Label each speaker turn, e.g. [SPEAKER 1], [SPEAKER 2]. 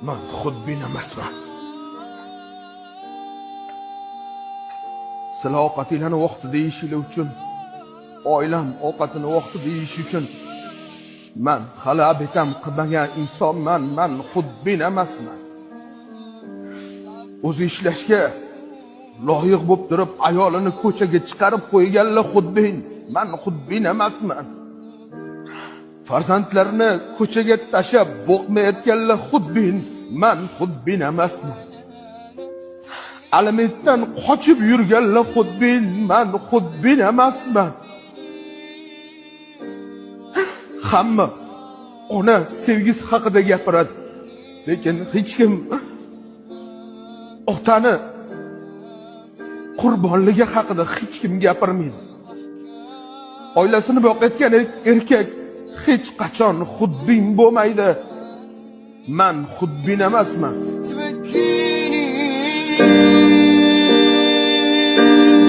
[SPEAKER 1] Man xudbin emasman. Sizlar ovqatinglarni vaqtida yeyishinglar uchun, oilam ovqatini vaqtida yeyish uchun man hali abetam qilmagan insonman, man xudbin emasman. O'zi ishlashga loyiq bo'lib turib ayolini ko'chaga chiqarib qo'yganlar xudbin, man xudbin emasman. Farzandlarini ko'chaga tashlab boqmayotganlar xudbin, man xudbin emasman. Alimentdan qochib yurganlar xudbin, man xudbin emasman. Hamma ona sevgisi haqida gapiradi, lekin hech kim otani qurbonligi haqida hech kim gapirmaydi. Oilasini boqayotgan erkak hech qachon xudbin bo'lmaydi. Man xudbin emasman.
[SPEAKER 2] تبكيني.